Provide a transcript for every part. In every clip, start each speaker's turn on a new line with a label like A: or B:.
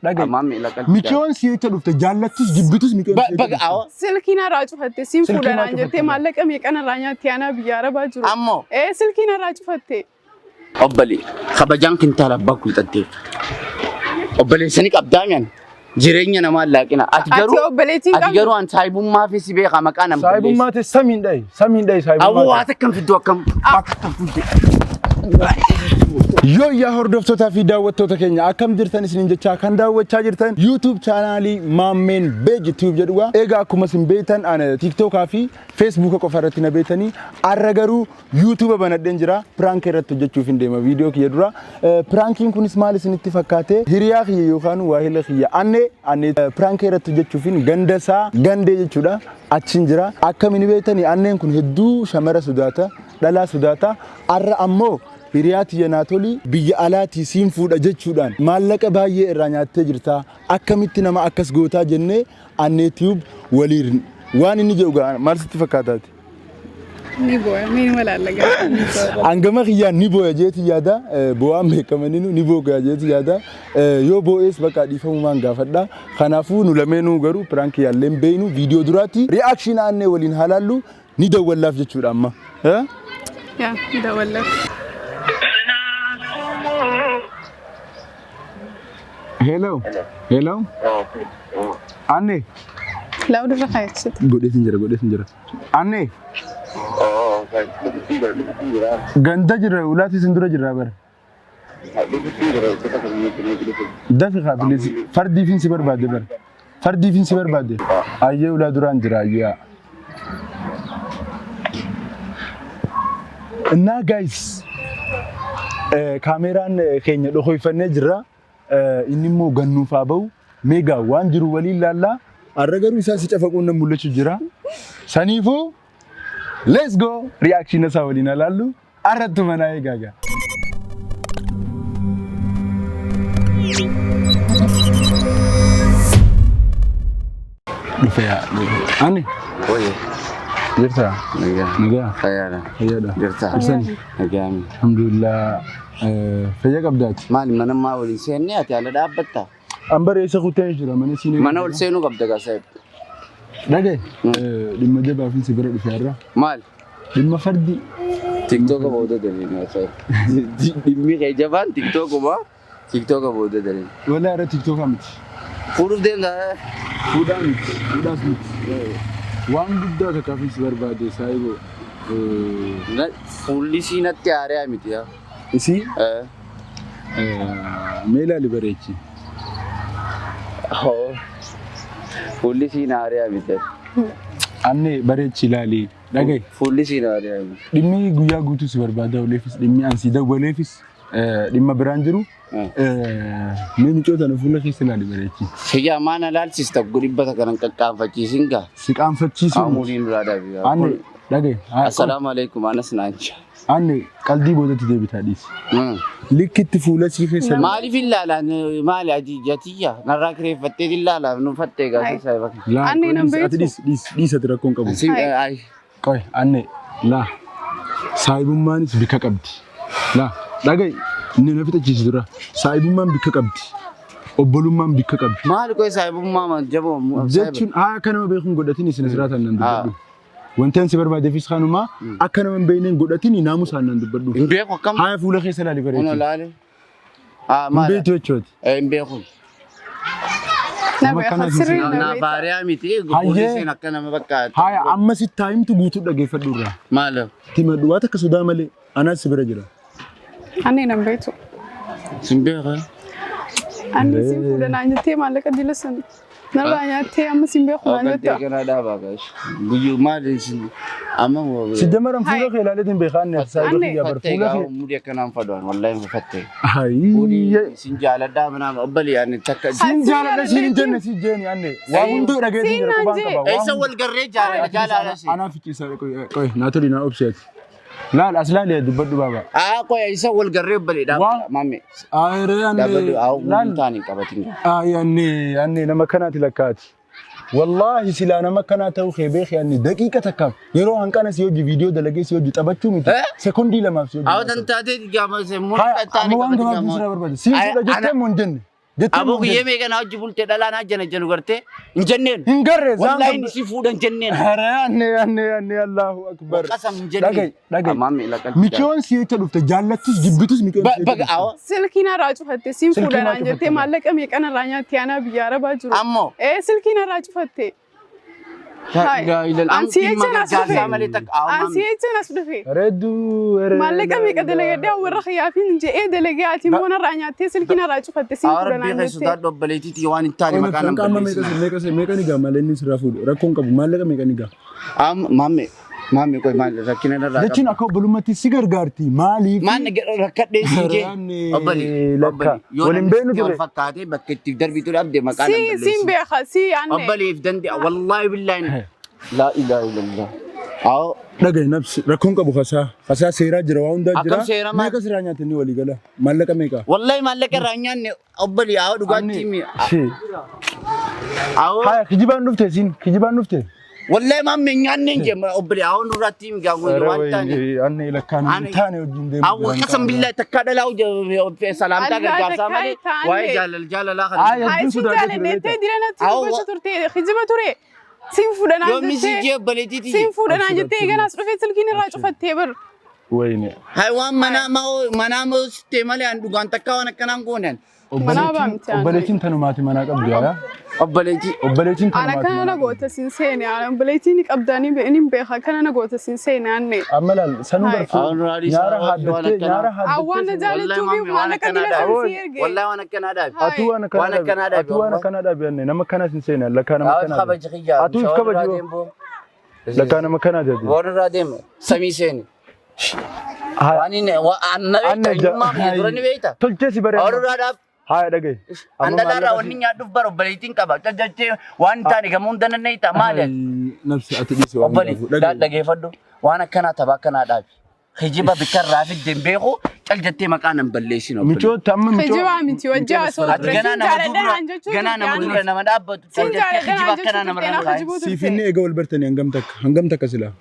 A: Dhaga'i.
B: Ammaan miila qalbii.
A: Mikiyoon si jecha dhufte jaallattus jibbitus mikiyoon si jecha
B: Baga
A: dhufte.
B: awwa.
C: Silkii narraa cufatte siin
A: Silkii
C: fuudha
A: naa
C: naan jettee
A: cufatte.
C: maallaqa meeqa narraa nyaatte anaa biyya arabaa jiru.
B: Ammoo.
C: Ee silkii narraa cufatte.
B: Obbali kabajaan kintaala abbaa kuuxatteef. Obboleessa ni qabdaa mi'an. Jireenya namaa laaqina. Ati
C: Ati
B: garuu
C: obboleettii hin
B: ati
C: qabdu.
B: garuu an saahibummaa fi si beeka maqaa nama
A: Saahibummaa ta'e samiin dhahi. Samiin dhahi
B: Awwa
A: saahibummaa
B: waa
A: ta'e.
B: takkan fiddu akkam. Akkam fiddu.
A: Yoo yaa hordoftootaa fi daawwattoota keenya akkam jirtan isiniin jechaa kan daawwachaa jirtan YouTube chaanaalii Maammeen Beej Tube jedhuga. Egaa akkuma isin beektan ana TikTokaa fi Facebooka qofa irratti na beektanii arra garuu YouTube banadheen jira. Piraank irratti hojjechuuf hin deema viidiyoo kiyya dura. Piraankiin kunis maal isinitti fakkaate hiriyaa kiyya yookaan waahila kiyya anne anne piraank irratti hojjechuuf ganda isaa gandee jechuudha. Achiin jira. Akkamiin beektanii anneen kun hedduu shamara sodaata dhalaa sodaata. Arra ammoo hiriyaa tiyya naa toli biyya alaatii siin fuudha jechuudhaan maallaqa baay'ee irraa nyaattee jirta. Akkamitti nama akkas gootaa jennee Annee Tube waliin waan inni jedhu gaa maal sitti fakkaataati?
C: Ni booya mee ni walaalla gaafa ni booya.
A: Hangama kiyyaan ni booya jeeti yaada boo'aan beekamaninu ni booya jeeti yaada yoo boo'ees bakka dhiifamumaan gaafadha. Kanaafuu nu lameenuu garuu piraank yaalleen beeynu viidiyoo duraatti reaction Annee waliin haa laallu ni dawwallaaf jechuudha amma.
C: Yaa ni dawwallaaf.
A: Hello. Hello. Anne.
C: Laawud irra kaayachite.
A: Godheetiin jira godheetiin jira. Anne. Ganda jira ulaatii isin dura jirra bara. Dafi kaa bilis fardiifin si barbaade bara. Fardiifin si barbaade. Ayyee ulaa duraan jira ayyee. Innaa guys kaameeraan keenya dhokoyfannee jirra. Inni immoo gannuuf haa bahu. Meegaa waan jiru waliin laallaa. Har'a garuu isaa si cafaquun nan mul'achuu jira. Saniifuu let's go reaction isaa waliin haa laallu. Arrattu manaa eegaa gaa. Dhufe yaa dhufe. Ani
B: Oye.
A: jirta
B: Nagaa.
A: nagaa
B: Fayyaadha.
A: fayyaadha.
B: Jirta.
A: Ibsani
B: Nagaami.
A: alhamdulillah fayya qabdaati.
B: Maali mana maa waliin seenne ati ala dhaabbatta?
A: An bara eessa kutee jira mana siinee.
B: Mana ol seenuu qabda gaa saayib.
A: Dhagaye dhimma jabaafin si bira dhufe har'a.
B: Maali?
A: Dhimma fardi.
B: Tiktoka booda daliin saayib. Dhimmi kee jabaan tiktokuma tiktoka booda daliin.
A: Walaa irra tiktookaa miti.
B: Fuudhuuf deemta.
A: Fuudhaa miti. Fuudhaas miti. Waan guddaa takkaafin si barbaade saayiboo.
B: Fuulli isii natti haariyaa miti yaa.
A: Isii mee ilaali bareechi.
B: Fuulli isii na haariyaa miti.
A: Anne bareechi ilaali. Dhaga'i.
B: Fuulli isii na haariyaa miti.
A: Dhimmi guyyaa guutuu si barbaada ooleefis dhimmi an si dawwaleefis dhimma biraan jiru. Mee mucoo tana fuula keessa ilaali bareechi.
B: Kiyyaa maa na laalchista dhibba takka nan qaqqaanfachiisin gaa.
A: Si qaanfachiisuu miti.
B: Amuuriin duraa dhaabi.
A: Anne dhaga'i.
B: Assalaamu alaikum anas naan jaa.
A: Anne qaldii boodatti deebitaa dhiisi. Likkitti fuula sii keessa.
B: Maaliif hin laalaan maali ati jatiyya narraa kireeffattee hin laalaaf nu fattee gaafii saayiba.
A: Laa
C: Anne nan
A: dhiisi ati
C: beektu.
A: dhiisi dhiisi dhiisi ati rakkoon qabu.
C: Hai.
A: Qoy anne laa saayibummaanis bika qabdi. Laa dhaga'i inni na fixachiisi dura saayibummaan bika qabdi. Obbolummaan bika qabdi.
B: Maali qoy saayibummaa ma jaboo
A: Jechuun haa akka nama beekuun godhatin isin asirraa tan nan dubbadhu. Wanti ani si barbaadeefis kanuma akka nama hin beekneen godhatin naamusaan nan dubbadhu.
B: Hin beeku akkam?
A: Haaya fuula keessa ilaali
B: Kun
A: bareechi.
B: laale. Ah
A: Hin
B: maali?
A: beektu jechuuti.
B: Hin beeku.
C: Na
A: Nama
C: beeka
A: akkana
C: sirrii na
B: Na
C: beeka.
B: baariyaa miti.
A: Hayyee.
B: Poolisiin akka nama bakka.
A: Haaya amma sitti haa himtu guutuu dhageeffadhu irraa.
B: Maali?
A: Timadhu waan takka sodaa malee anaas si bira jira.
C: Ani nan beektu.
B: Sin beeka.
C: Ani siin fuudha naan jettee maallaqa dila sana. Narraa nyaattee amma siin beeku naan
B: Galtee
C: jetta.
B: kana dhaabaa gash. Guyyuu maali isin amma
A: Si jamaran fuula kee ilaaleetiin beekaa inni ati saayiba
C: Anne.
A: kiyyaa bar
B: fattee
A: fuula
B: gaafa
A: kee.
B: mudii akkanaan fadu'an wallahi fattee.
A: Hayyee.
B: Isin jaaladhaa manaa obbalii ani takka.
A: Siin jaaladha siin hin jenne si jeeni anne. Waa hunduu dhageetiin
C: Siin
A: jira
C: naan
A: qubaan
C: jee.
A: qaba. Waa
B: Eessa
A: hunduu.
B: wal garree jaalala jaalala si.
A: Anaa fichiisaa qoy naa toli naa obsi ati. Laal as laali dubbadhu baaba.
B: Aa qoy eessa wal garree obbalii
A: Waa.
B: dhaabbata maame.
A: Ayiree anne.
B: Dhaabbadhu aa
A: Laal.
B: mudii taanii qabatin.
A: Ay anne anne nama kanaati lakkaati. Wallaahi silaa nama kanaa ta'uu kee beeki anne daqiiqa takkaaf yeroo hanqana si hojii viidiyoo dalagee si hojii taphachuu miti.
B: Eh?
A: Sekondii lamaaf si hojii.
B: Haa tan taatee gaama se
A: Haya
B: murtii
A: amma waan gabaabduu sirraa barbaade. Siin fuudha jettee moo hin jenne? Jettee
B: Aboo
A: hin
B: guyyee meeqa naa hojii bultee dhalaa naa jana janu gartee hin jenneen.
A: Hin garre zaan
B: Wallaahi inni si fuudha hin jenneen.
A: Hare anne anne anne Allahu akbar.
B: Qasam hin jenneen.
A: Dhaga'i dhaga'i.
B: Amaammi laqalti.
A: Mikiyoon si jecha dhufte jaallattus jibbitus mikiyoon si jecha
B: Baga
A: dhufte.
B: awwa.
C: Silkii narraa cufatte siin
A: Silkii
C: fuudha
A: naa
C: naan jettee
A: cufatte.
C: maallaqa meeqa narraa nyaatte anaa biyya arabaa jiru.
B: Ammoo.
C: Ee silkii narraa cufatte. Ansi jecha as dhufe.
B: Malee takka awwa
C: Ansi
B: maammi.
C: jecha as dhufe.
A: Reedduu heree.
C: Maallaqa meeqa dalagadhee warra xiyyaafiin je'ee dalagee ati immoo narraa nyaattee silkii narraa cufatte siin
B: Awwa
C: fuudha
B: rabbii
C: naan
B: keessa
C: jettee.
B: sodaadhu obboleettiitii waan hin taane maqaa nama
A: Qaama
B: balleessina.
A: meeqa meeqa ni gaa malee inni sirraa fuudhu rakkoon qabu maallaqa meeqa ni gaa.
B: Amma maammi maammi qoy maal rakkina irraa
A: Jechuun akka obbolummaatti si gargaarti maaliif?
B: Maan rakkadhee siin jee
A: Raanne
B: obbali
A: lakka.
B: obbali yoo
A: Waliin
B: namni
A: beeknu
B: sitti wal
A: ture.
B: fakkaatee bakka itti darbitu dhabde maqaa
C: Si
B: nama
C: siin
B: balleessi.
C: beeka si yaanne.
B: Obbaliif dande'a wallaahi billaahi laa ilaaha illallah. Awoo
A: Dhaga'i nabsi rakkoon qabu kasaa kasaa seeraa jira waa hundaa jira.
B: Akkam seera maal?
A: Meeqa sirraa nyaatanii walii gala maallaqa meeqa?
B: Wallaahi maallaqa irraa hin nyaanne obbali awoo dhugaatii mi
A: Shi.
B: awoo
A: Haya kijibaan dhufte siin kijibaan dhufte.
B: wallaahi maamme hin nyaanne hin jee obbali awoo nurratti himi gaa waan taane.
A: Anne lakkaan hin taane wajjin deemu.
B: Awwa qasam billahi takkaa dhalaa salaamtaa
C: Allah
B: gargaarsaa
C: takkaa
B: malee
C: hin taane.
B: waa'ee jaalala jaalalaa
A: Ay,
B: kana.
C: Haa
A: hedduu
C: siin
A: sodaatee ture
C: jaaladheettee
A: beektaa?
C: dira natti
B: Awwa.
C: dubbachuu turte kijiba ture. Siin fuudha naan
B: Yoo misii
C: jettee.
B: jee obboleettiitii.
C: Siin fuudha naan jettee eeganaas dhufee silkiin irraa cufattee bar.
A: Wayne.
B: Hai waan manaa moo manaa moo sittee malee an dhugaan takkaa waan akkanaan goonan.
C: Manaa baamti aanne.
A: Obboleettiin tanumaati manaa qabdi yaa.
B: Obboleettii.
A: Obboleettiin
C: Ana
A: tanumaati
C: kana na
A: manaa qabdi.
C: goota siin seene ana obboleettii ni qabdaanii ni beeka kana na goota siin seene anne.
A: Amma laal sanuu
C: Hai.
A: barfuu
B: Awwa nurraa
A: nyaara
B: waan
A: haaddattee
B: akkanaa.
A: nyaara
C: Awwaan na
A: haaddattee.
C: jaalattuu fi maallaqa dila san si erge.
B: Wallaahi waan akkanaa dhaabe.
C: Hai.
A: Atuu waan
B: Waan
A: akkanaa
B: akkanaa
A: dhaabe.
B: dhaabe,
A: Atuu waan
B: wallahi.
A: akkanaa dhaabe anne nama akkanaas hin seene lakkaa nama
B: Awwa
A: akkanaa.
B: kabaji kiyyaa.
A: Atuu if kabaji. Lakkaa nama akkanaa jedhu.
B: Waan irraa deemu samii seeni. Waan inni waan na beekta eenyummaa kiyya dura ni beekta.
A: Tolchee si
B: Awwa
A: bareeda.
B: nurraa dhaab.
A: Haya dhaga'i.
B: An dhalaarraa wanni nyaadhuuf bara obboleettiin qaba. Caccabsee waan hin taane gamoo hunda nan eeyita maali ati?
A: Nabsi ati dhiisi waan
B: Obbali
A: hundaafuu. Dhaga'i.
B: dhageeffadhu waan akkanaa tapha akkanaa dhaabi. Kijiba bikka irraa fidde hin beeku cal jettee maqaa nan balleessin obbali.
A: Michoota amma michoo.
C: Kijibaa miti wajji haasoo
B: Ati
C: ture.
B: ganaa
C: Siin
B: nama
C: jaaladha
B: dura
C: naan jechuu
B: ganaa
C: turte
B: nama
C: anne.
B: dura nama dhaabbatu cal
C: Siin
B: jettee
C: jaaladha
B: kijiba
C: naan jechuu
B: akkanaa nama
C: turte na
B: irra kaa'i.
C: kijibuu
A: Siif inni
C: turte.
A: eega wal bartanii hangam takka hangam takka silaa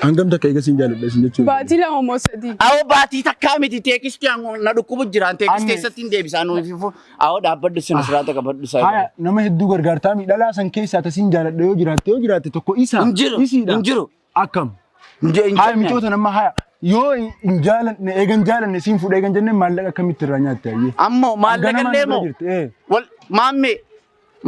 A: hangam takka eega siin jaaladha isin jechuudha.
C: Baatii lama moo sadii.
B: Awoo baatii takkaa miti teekistii na dhukkubu jiraan teekistii
A: Anne-
B: keessatti hin deebisaa nuuf ifu awoo dhaabbadhu sin asirraa qabadhu saa.
A: Haya nama hedduu gargaartaa miidhalaa san keessaa tasiin jaaladha yoo jiraatte yoo jiraatte tokko isa
B: Hin jiru,
A: isiidha.
B: hin jiru.
A: Akkam.
B: Hin
A: Haya
B: jenne.
A: michoota nama haya yoo hin jaalanne eegan jaalanne siin fuudha eegan jennee maallaqa akkamitti irraa nyaatte ayyee.
B: Ammoo maallaqa
A: Ganamaan
B: illee
A: irra
B: moo
A: jirti, eh.
B: wal maamme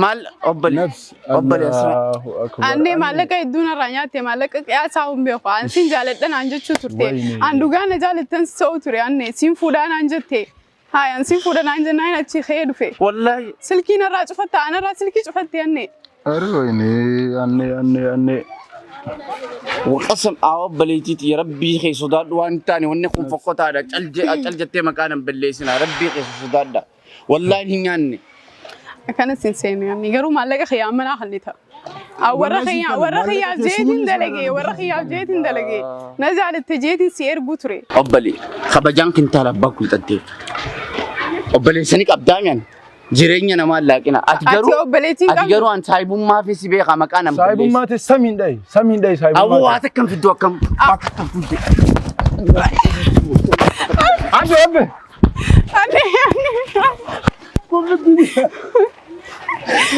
B: maal obbali
A: Nafs
B: obbali asirra.
A: Allahu akbar.
C: Annee maallaqa hedduu narraa nyaatte maallaqa qiyaasaa hin beeku. An siin jaaladha naan jechuu turte.
A: Wayne.
C: An dhugaa na jaalattan sa'u ture anne siin fuudhaa naan jette. Hayi an siin fuudha naan jennaan achi ka'ee dhufe.
B: Wallaahi
C: Silkii narraa cufatta anarraa silkii cufatte anne.
A: Are wayne anne anne anne.
B: Waqasam aa obboleettiiti rabbii kee sodaadhu waan hin taane wanni kun fokkotaadha cal jettee maqaa nan balleessina rabbii kee sodaadha wallaahi hin nyaanne.
C: Akkana siin seene anne garuu maallaqa kiyyaa manaa hallita. Warra
A: Wallahi siin
C: kiyyaa
A: kana,
C: warra
A: maallaqa
C: kiyyaaf
A: kee
C: jeetiin
A: sumuun
C: dalagee warra kiyyaaf jeetiin dalagee na jaalatte jeetiin si erguu ture.
B: Obbali kabajaan kintaala abbaa kuuxattee obboleessani qabdaa mi'an jireenya namaa laaqina ati
C: Ati
B: garuu
C: obboleettiin
B: ati
C: qabdu.
B: garuu an saahibummaa fi si beekaa maqaa nan balleessi.
A: Saahibummaa ta'e samiin dhahi samiin dhahi
B: Awwa
A: saahibummaa
B: waa
A: ta'e.
B: akkam fiddu akkam akkam fiddu.
A: Abbe abbe.
C: Anne anne.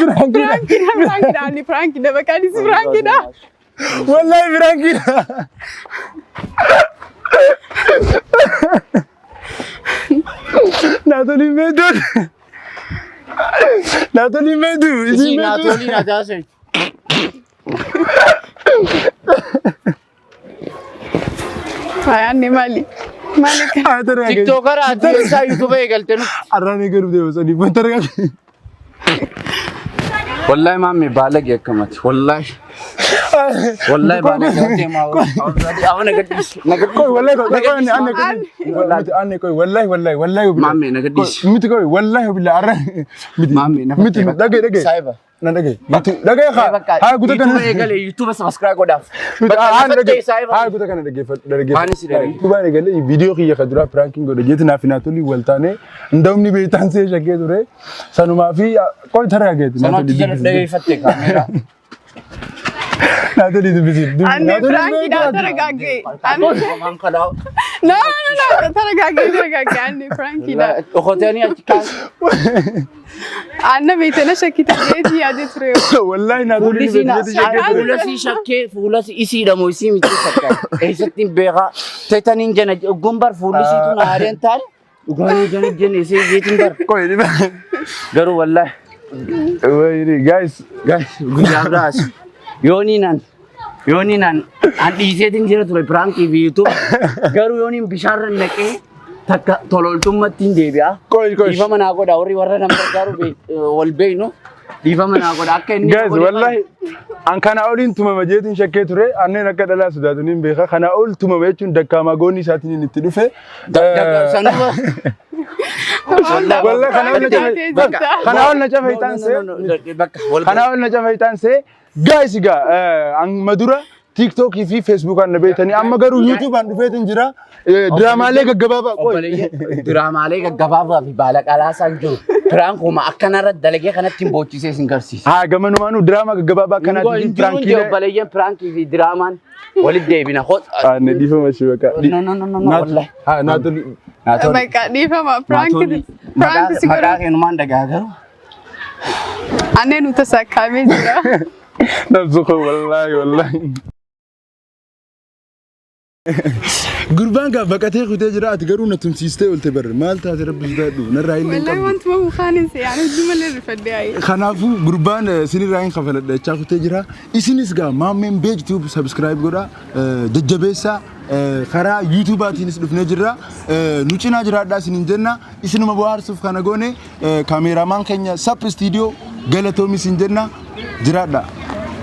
A: Biraankiidha.
C: Piraankiidha piraankiidha anne piraankiidha bakka anis piraankiidha.
A: Wallahi biraankiidha. Naatoliin beektu. Naatoliin beektu.
B: Isii
A: Isiin beektu.
B: naatolii na taasise.
C: Hayi anne maali? Maali kana?
A: Haa tarraa gadi.
B: Tiktookara ati eessaa yuutuuba eegalte nuti.
A: Arraan eegaluuf deema sadii. Tarraa gadi.
B: Wallahi maamme baalage akkamati wallahi. Wallahi baalage deemaa. Awwa na gadhiisi. Na
A: Koi
B: gadhiisi.
A: wallahi koi koi anne anne koi anne koi wallahi wallahi wallahi billahi.
B: Maamme na gadhiisi.
A: Miti koi wallahi billahi arraan miti.
B: Maamme na
A: Miti dhagaye dhagaye.
B: Saayiba.
A: Na dhagaye. Miti dhagaye haa haa guuta kana.
B: Yuutuuba eegale yuutuuba subscribe godhaaf.
A: Miti
B: Bakka
A: haa
B: lafa
A: dhagaye.
B: ta'e saayiba.
A: Haa guuta kana dhaggeeffadhu dhaggeeffadhu.
B: Waan isin dhagaye.
A: Yuutuubaan eegale viidiyoo kiyya kan duraa piraankiin godhe jeeti naaf naatolii wal taanee ndawni beektaan see shakkee ture sanumaa fi koi tarraa geeti.
B: Sanotti jala dhageeffatte kaameeraa.
A: Naatolii dubbisi.
C: Anne piraankiidha taragaagge. Anne
B: Waan kanaa.
C: No, no, no, no. Taragaagee, taragaagee. Anni prankiidha.
B: Dhokotanii achi kaas.
C: Anna beekte na shakkite jeetii yaadee ture.
A: Wallaahi naa tolii
B: Fuulli isii na-
A: beekte shakkee ture.
B: fuula isii shakkee fuula isiidha moo isii miti fakkaata. Eessatti hin beekaa. Tetaniin jana oggoon bar fuulli isiitu na aareen taane dhugaan yoo jana jenne isii jeetiin bar.
A: Qoy dhiba.
B: Garuu wallaahi
A: Wayini guys guys.
B: Guyyaa biraas yoonii naan an dhiiseetiin jira ture prankii fi YouTube, garuu yooniin bishaarra naqee takka tololtummaatti hin deebi'a.
A: Qoy qoy.
B: Dhiifama naa godha, warri warra nama gargaaru wal beeknu dhiifama naa godha akka inni
A: Guys, wallahi an kana oliin tumama jeetiin shakkee ture. Anneen akka dhalaa sodaatu niin beeka. Kana ol tumama jechuun dakkaamaa goonni isaatiin inni itti dhufe.
B: Sanuma.
A: Wallahi kana ol na cafe, kana ol na cafe taansee. Kana ol na cafe taansee. Guys, egaa amma dura TikTokii fi Facebookaan na beektanii, amma garuu YouTubeaan dhufeetiin jira. Diraamaalee gaggabaabaa qoy.
B: Diraamaalee gaggabaabaa fi baala qalaasaan jiru. Prankuma akkanarra dalagee kanatti hin boochisee isin garsiisa.
A: Haa, gamanumaanuu diraamaa gaggabaabaa akkanaatii fi
B: Prankiilee.
A: Prankiilee.
B: Obboleeyyan, prankii fi diraamaan walitti deebina.
A: Aanne dhiifama ishee bakka.
B: No, no, no, no, no, wallahi.
A: Haa, naa toli.
C: Bakka dhiifama. Prankii prankii si
B: Maqaa
C: godhu.
B: keenumaan dhagaa garuu.
C: Annee nu tasakkaamee jira.
A: Nafsu koo, wallaahi wallaahi. Gurbaan gaa baqatee kutee jira, ati garuu na tumsiistee oolte barre. Maal taate? Rabbi sodaadhu, narraa illee hin
C: Wallahi
A: qabdu.
C: wantuma mukaan hin se'aan hudduu malee rifadhee ayi.
A: Kanaafuu gurbaan sinirraa hin kafaladha jechaa kutee jira. Isinis gaa Maammeen Beej Tube subscribe godhaa, jajjabeessaa. Karaa YouTubeaatiinis dhufnee jirra. Nu cinaa jiraadhaa isiniin jenna. Isinuma bohaarsuuf kana goone. Cameraman keenya Sap Studio galatoomi isin jenna. Jiraadhaa.